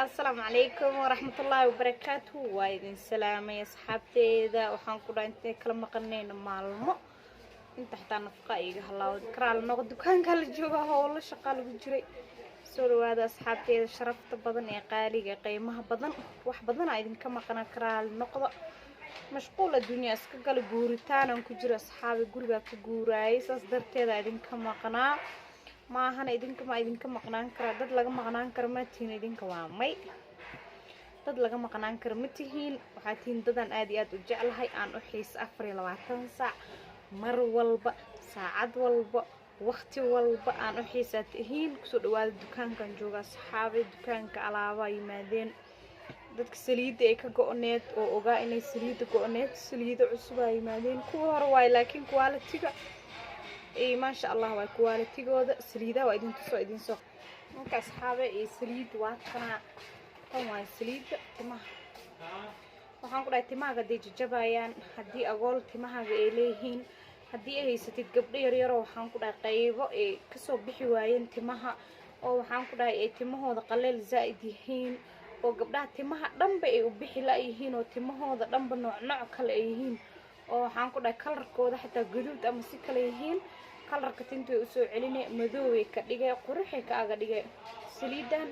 Asalaamu calaykum waraxmatullaahi wabarakaatu. Waa idin salaamay, asxaabteeda. Waxaan ku dhaha, intay kala maqanayno maalmo inta xitaa nafaqa iiga halaawad karaal noqo. Dukaanka la jooga, howlo shaqaa lagu jiray. Soo dhawaada, asxaabteeda sharafta badan ee qaaliga, qiimaha badan. Wax badanaa idinka maqana, karaal noqdo. Mashquul adduunya iska gala, guuritaanan ku jiro, asxaabi. Gurigaa ka guuraayay, saas darteeda idinka maqnaa. Maahana idinka ma idinka maqnaan karaa? Dad laga maqnaan karo ma tihiin idinka. Waa may, dad laga maqnaan karo ma tihiin. Waxaa tihiin dadaan aad iyo aad u jeclahay, aan u xiisa 24 saac, mar walba, saacad walba, waqti walba aan u xiisaa tihiin. Kusoo dhawaada. Dukaankan jooga, asxaabi. Dukaanka alaabaa yimaadeen. Dadka saliidda ay ka go-need oo ogaa inay saliidda go-need, saliido cusubaa yimaadeen. Kuwa hore waayo, laakiin quality-ga, maasha Allah, waa quality-gooda. Saliidaha waa idin tusoo, idin soo. Marka, asxaabe, iyo saliid waa tanaa. Tan waa saliidda timaha. Waxaan ku dhahay, timahaaga hadday jajabayaan, haddii agool timahaaga ay leeyihiin, haddii ay haysatid gabdho yaryaroo, waxaan ku dhahay, qaybo ay kasoo bixi waayeen timaha, oo waxaan ku dhahay ay timahooda qaleel zaa'id yihiin, oo gabdhaha timaha dhanba ay u bixi la-yihiin, oo timahooda dhanba nooc nooc kale ay yihiin, oo waxaan ku dhahay color-kooda xitaa gaduud ama si kale yihiin, color-ka tinta way usoo celine, madooway ka dhigay, quruxay ka aga dhigay. Saliidan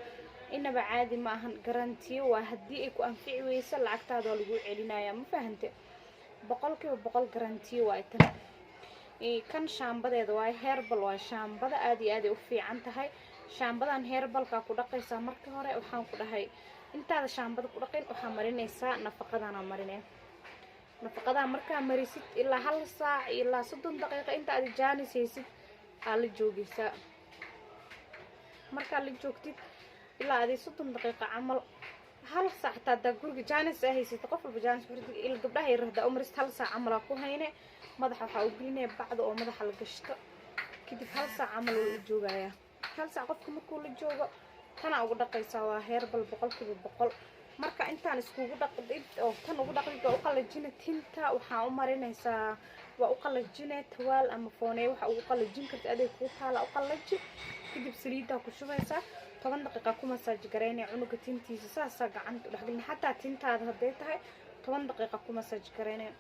inaba caadi ma ahan, garantiyo waa. Haddii ay ku anfici weyso, lacagtaada waa lagu celinaya. Ma fahante? 100% garantiyo waa tan. Kan shaambadeeda waay, herbal waa shaambada, aad iyo aad ay u fiican tahay shaambadan. Herbal-kaa ku dhaqaysaa marka hore. Waxaan ku dhahay, intaada shaambada ku dhaqin, waxaa marinaysaa nafaqadana. Marine nafaqadaa. Markaa marisid, ilaa hal saac ilaa 30 daqiiqo inta aad jaanis haysid aa la joogaysaa. Markaa la joogtid ilaa adi 30 daqiiqo camal, hal saac xataa hadaa guriga jaanis aa haysatid, qof walba jaanis il gabdhaha yar hadaa umarisid, hal saac camal aa ku hayne. Madaxa waxaa u gelinaya bacda oo madaxa la gashto. Kadib hal saac camal wuu u joogayaa. Hal saac qofka markuu la joogo, tana ugu dhaqaysaa. Waa herbal 100%. Marka intaan iskugu dhaqdid oo tan ugu dhaqdid, waa u qalajina tinta. Waxaa u marinaysaa, waa u qalajine tawaal ama fooney, waxa ugu qalajin karta adeeg kuu taala, u qalaji. Kadib saliiddaa ku shubaysaa, 10 daqiiqa ku massage gareynaya cunuga tintiisa. Saasaa gacanta u dhexgelin. Xataa tintaada hadday tahay, 10 daqiiqa ku massage gareynaya.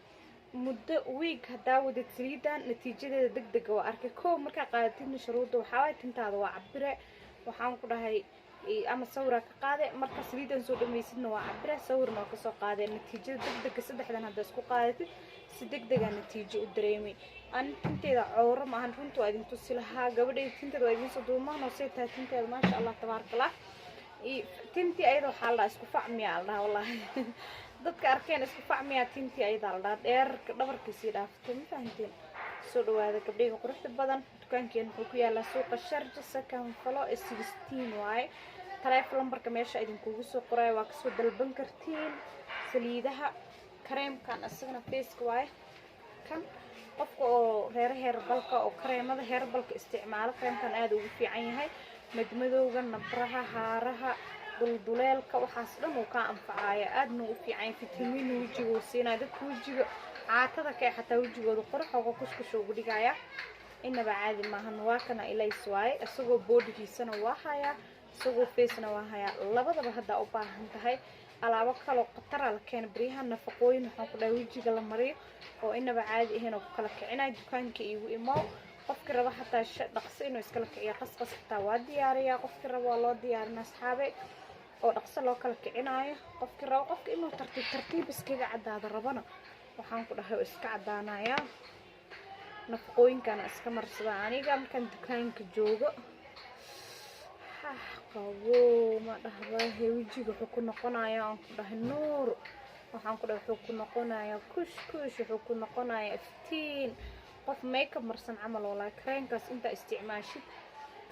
Muddo week haddaa wadid saliidan, natiijadeeda deg dega waa arkay. Kow, markaa qaadatidna, shuruudda waxaa waaye tintaada waa cabire. Waxaan ku dhahay, ama sawiraa ka qaade. Marka saliidan soo dhamaysidna, waa cabire, sawirna waa kasoo qaadee. Natiijada deg dega saddexdan haddaa isku qaadatid, si deg degaa natiijo u dareemay. Ani tinteeda cowro ma ahan, runta waa idin tusi lahaa. Gabadhayda tinteeda waa idiin soo duumaan oo say tahay tinteeda, maasha Allah, tabaaraka Allah. Tintii ayada waxaa la dhahaa isku fac miyaa la dhahaa? Wallahi dadka arkeen, isku fac miyaa tintii ayadaa la dhahaa? Dheerarka dhabarkiisii dhaaftay. Ma fahanteen? Soo dhawaada, gabdhayga quruxda badan. Dukaankeena wuxuu ku yaalaa suuqa Sharja, second floor ee 16 waaye. Taleefon lambarka meesha idinkugu soo qoraayo, waa kasoo dalban kartiin saliidaha. Kareemkan isagana face-ka waaye. Kan qofka oo reero herbal-ka oo kareemada herbal-ka isticmaalo, kareemkan aada ugu fiican yahay. Madmadowga, nabraha, haaraha, dulduleelka, waxaas dhan uu kaa anfacaya, aadna u fiican yahay. Fitamiin wejiga uu siinaya. Dadka wejiga caatada ka xataa wejigooda qurux ooga kushkusha ugu dhigaya. Inaba caadi maahan. Waa kana ilays waaye. Isagoo body-giisana waa hayaa, isagoo face-na waa hayaa, labadaba. Haddaa u baahan tahay alaabo kaloo khatara la keena baryaha, nafaqooyin, waxaan ku dhahay, wejiga la mariyo oo inaba caadi ahayn oo ku kala kicinayo, dukaanka iigu imow. Qofkii raba xataa dhaqso inuu iskala kiciyo, qasqas xitaa waa diyaariyaa. Qofkii raba waa loo diyaarin, asxaabe, oo dhaqso loo kala kicinaayo qofkii rabo. Qofka inuu tartiib tartiib iskaga caddaado rabana, waxaan ku dhahay, oo iska caddaanayaa. Nafaqooyinkana iska marsada. Aniga markaan dukaanka joogo, qabow ma dhahdahe, wejiga wuxuu ku noqonayaa, aan ku dhahay, nuur. Waxaan ku dhahay, wuxuu ku noqonayaa kush kush, wuxuu ku noqonayaa iftiin, qof makeup marsan camal. Walaa kareenkaas intaa isticmaashid,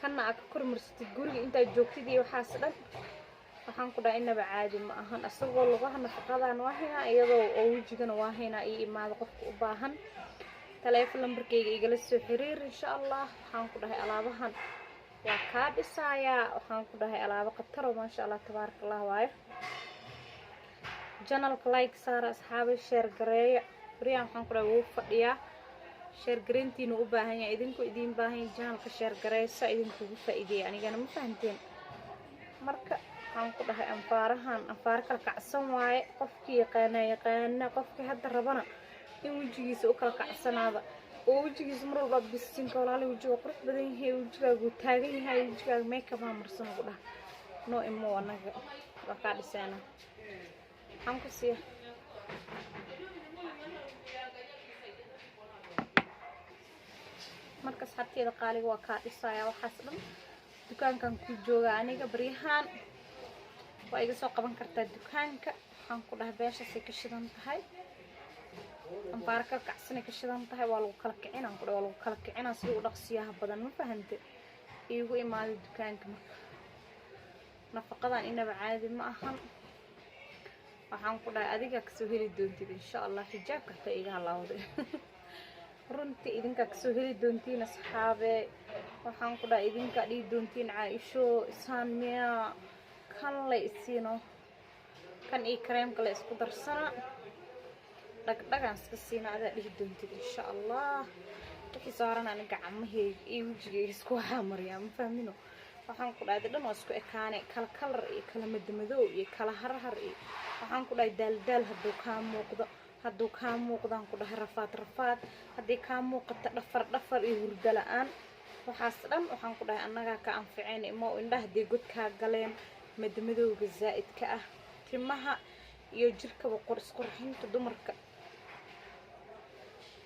kana aa ka kor marsatid guriga intaad joogtid iyo waxaas dhan, waxaan ku dhahay, inaba caadi ma ahan. Isagoo lugaha nafaqadan waa haynaa, iyadoo oo wejigana waa haynaa. Ii imaado qofka u baahan. Taleefon lambarkayga igala soo xiriir, insha Allah. Waxaan ku dhahay, alaabahan waa kaa dhisayaa. Waxaan ku dhahay, alaabo khataro, maasha Allah, tabaaraka Allah waayo. Channel-ka like saara, asxaabay, share gareeya. Baryahan, waxaan ku dhahay, wuu fadhiyaa, share gareyntiina u baahan yahay, idinku idiin baahan yahay. Channel-ka share gareysa, idinkugu faa'iideeya anigana. Ma fahanteen? Marka Waxaan ku dhahay anfaarahan anfaaro kala kacsan waaye. Qofkii yaqaana yaqaana, qofkii hadda rabana in wejigiisa u kala kacsanaada oo wejigiisa mar walba bisinka walaala wejiga qurux badan yahay, wejigaagu taagan yahay, wejigaaga makeup ha marsan ugu dhaha. Noo imo, anaga waa kaa dhiseena. Waxaan ku siiya marka asxaabteeda qaaliga waa kaa dhisaya waxaas dhan. Dukaankan ku jooga aniga baryahaan, waa iga soo qaban kartaa dukaanka. Waxaan ku dhahay beeshaasay ka shidan tahay, anfaaro kala kacsanay ka shidan tahay. Waa lagu kala kicinaan ku dhahay, waa lagu kala kicinaa sida u dhaqsiyaha badan. Ma fahante? Iigu imaaday dukaanka. Marka nafaqadan inaba caadi ma ahan. Waxaan ku dhahay adigaa kasoo heli doontid insha Allah. Xijaabka hataa iga halaawday runtii, idinkaa kasoo heli doontiin asxaabe. Waxaan ku dhahay idinkaa dhihi doontiin Caaisho isaan miyaa kan la isiino, kan iyo kareemka la isku darsana, dhagdhagaan iska siina, adaa dhihi doontid insha Allah. Wixii saaran ani gacmaheyga iyo wejigeyga isku waxaa mariyaa, ma fahmino? Waxaan ku dhahay dhan waa isku ekaane, kala kalar iyo kala madmadow iyo kala harhar iyo waxaan ku dhahay daaldaal hadduu kaa muuqdo, hadduu kaa muuqdaan ku dhahay rafaad rafaad, haddii kaa muuqato dhafar dhafar iyo hurdo la-aan, waxaas dhan waxaan ku dhahay annagaa ka anficeen. Imo indhaha haddii god kaa galeen, madmadowga zaa'idka ah, timaha iyo jirkaba isqurxinta dumarka,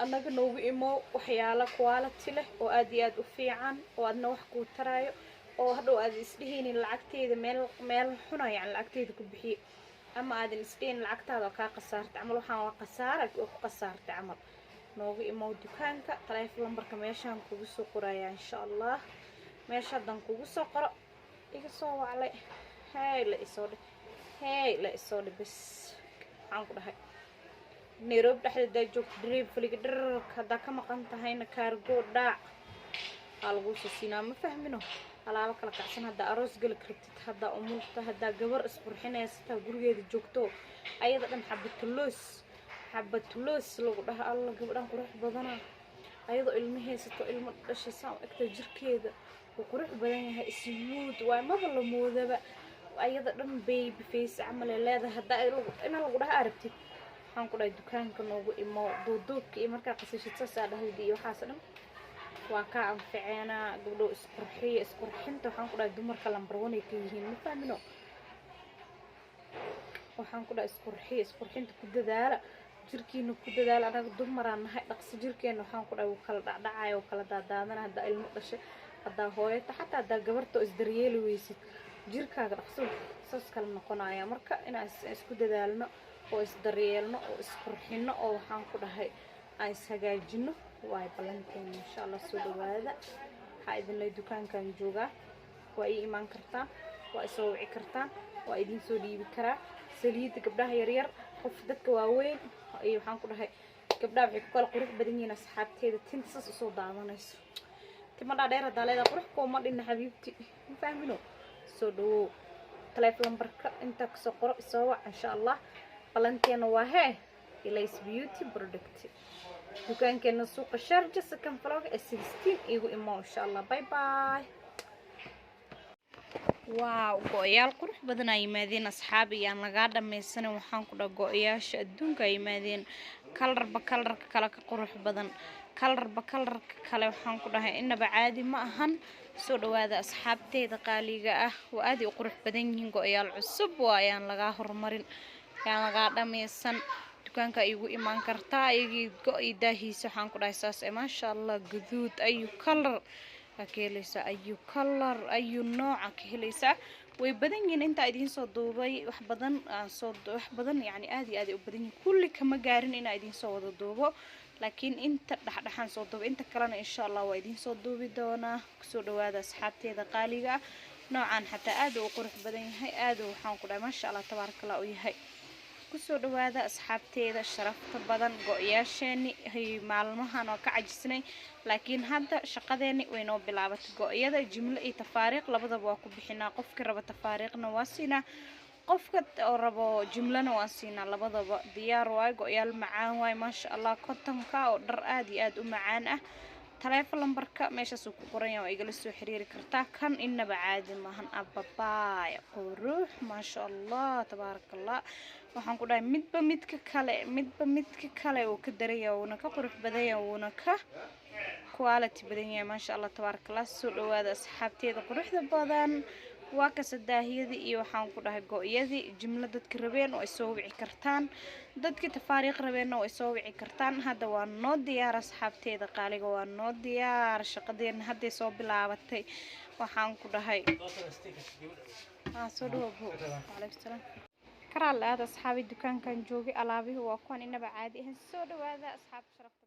annaga noogu imo. Waxyaalo quality leh oo aad iyo aad u fiican oo aadna wax kuu taraayo oo hadhow aad isdhehaynin lacagteeda meel meel xuna, yani lacagteeda ku bixiye, ama aadan isdhehin lacagtaada oo kaa khasaartay camal, waxaan waa khasaara oo ku khasaartay camal. Noogu imow dukaanka. Taleefon lambarka meeshaan kugu soo qorayaa insha Allah. Meesha haddaan kugu soo qoro iga soo waclay, hey la isoo dhe, hey la isoo dhe bes. Waxaan ku dhahay Nairobi dhexdeeda joogto, deliveryga dhararka haddaa ka maqan tahayna kaargo dhaac aa laguu soo siinaa. Ma fahmino? Alaabo kala kacsan, haddaa aroos geli kartid, haddaa umulta, haddaa gabar isqurxinaysataa gurigeeda joogto, ayada dhan xabatuloos xabatuloos lagu dhaha, alla gabadhan qurux badana, ayadoo ilmo haysato, ilmo dhashay, saan u egta, jirkeeda wuu qurux badan yahay, smooth waay, maba la moodaba, ayada dhan baby face camal ay leedahay. Haddaa ina lagu dhaha aragtid, waxaan ku dhahay dukaanka noogu imo. Duuduubka iyo markaa qasashid saasaa dhahdid iyo waxaas dhan waa kaa anficeenaa. Gabdhow isqurxiya, isqurxinta waxaan ku dhahay dumarka lambar one ay ka yihiin. Ma fahmino? Waxaan ku dhahay isqurxiya, isqurxinta ku dadaala, jirkiina ku dadaala. Anaga dumaraan nahay, dhaqso jirkeena waxaan ku dhahay wuu kala dhacdhacaya, wuu kala daadaadana. Haddaa ilmo dhashay, haddaa hooyata, xataa haddaa gabarta oo isdaryeeli weysid, jirkaaga dhaqso saas kala noqonaya. Marka inaan isku dadaalno oo isdaryeelno oo isqurxino oo waxaan ku dhahay aan ishagaajino waay ballanteena insha Allah. Soo dhawaada. Waxaa idin leh dukaankan joogaa, waa ii imaan kartaan, waa isoo wici kartaan, waa idin soo dhiibi karaa. Saliidda gabdhaha yaryar, qof dadka waaweyn iyo waxaan ku dhahay gabdhaha waxay ku kala qurux badan yihiin asxaabteeda tinta saas usoo daadanayso. Tima dhaadheer haddaa leedahay qurux kuuma dhinna xabiibti, ma fahmino? Soo dhawow. Taleefon lambarka intaa kasoo qoro, isoo wac insha Allah. Ballanteena waa hee Ilays Beauty Product, dukaankeena suuqa Sharja, second floor ee 16. Igu imo insha Allah. Bye bye. Wow, go-yaal qurux badan ay yimaadeen asxaabi, yaan lagaa dhammaysanin. Waxaan ku dhaha go-yaasha adduunka ay yimaadeen, kalarba kalarka kale ka qurux badan, kalarba kalarka kale. Waxaan ku dhahay inaba caadi ma ahan. Soo dhawaada asxaabteeda qaaliga ah, waa aaday u qurux badan yihiin. Go-yaal cusub waa, ayaan lagaa horumarin, yaan lagaa dhammaysan. Dukaanka igu imaan kartaa iyagii go-i daahiisa. Waxaan ku dhahay saas maasha Allah, guduud ayu kalar aa ka helaysaa, ayu kalar ayu nooca ka helaysaa. Way badan yihiin intaa idiin soo duubay, wax badan aan soo wax badan, yacni aad iyo aad ay u badan yihiin. Kulli kama gaarin inaa idiin soo wada duubo, laakiin inta dhexdhexaan soo duubay, inta kalena insha Allah waa idiin soo duubi doonaa. Kusoo dhawaada asxaabteeda qaaliga ah. Noocan xataa aad uu u qurux badan yahay, aad waxaan ku dhahay maasha Allah tabaaraka Allah u yahay. Kusoo dhawaada asxaabteeda sharafta badan. Go-yaasheeni maalmahan oo ka cajisnay, laakiin hadda shaqadeeni way noo bilaabatay. Go-yada jimlo iyo tafaariiq labadaba waa ku bixinaa. Qofka raba tafaariiqna waa siinaa, qofka oo rabo jimlana waa siinaa, labadaba diyaar waayo. Go-yaal macaan waayo maasha Allah, cottonka oo dhar aad iyo aad u macaan ah. Taleefon lambarka meeshaasuu ku qoran yahay, waa igala soo xiriiri kartaa. Kan inaba caadi maahan, ababaay qurux, maasha Allah, tabaaraka Allah. Waxaan ku dhahay midba midka kale, midba midka kale uu ka daraya, wuuna ka qurux badan yahay, wuuna ka quality badan yahay, maasha Allah, tabaaraka Allah. Soo dhawaada asxaabteeda quruxda badan. Waa kasa daahiyadii iyo waxaan ku dhahay go-yadii jimlo. Dadka rabeen oo ay soo wici kartaan, dadkii tafaariiq rabeenna oo ay soo wici kartaan. Hadda waa noo diyaar, asxaabteeda qaaliga, waa noo diyaar. Shaqadeena hadday soo bilaabatay. Waxaan ku dhahay soo dhawo bo. Calaykum salaam. Karaal aad asxaabi, dukaankan joogay alaabihii waa kuwan, inaba caadi ahan. Soo dhawaada asxaabta sharafta.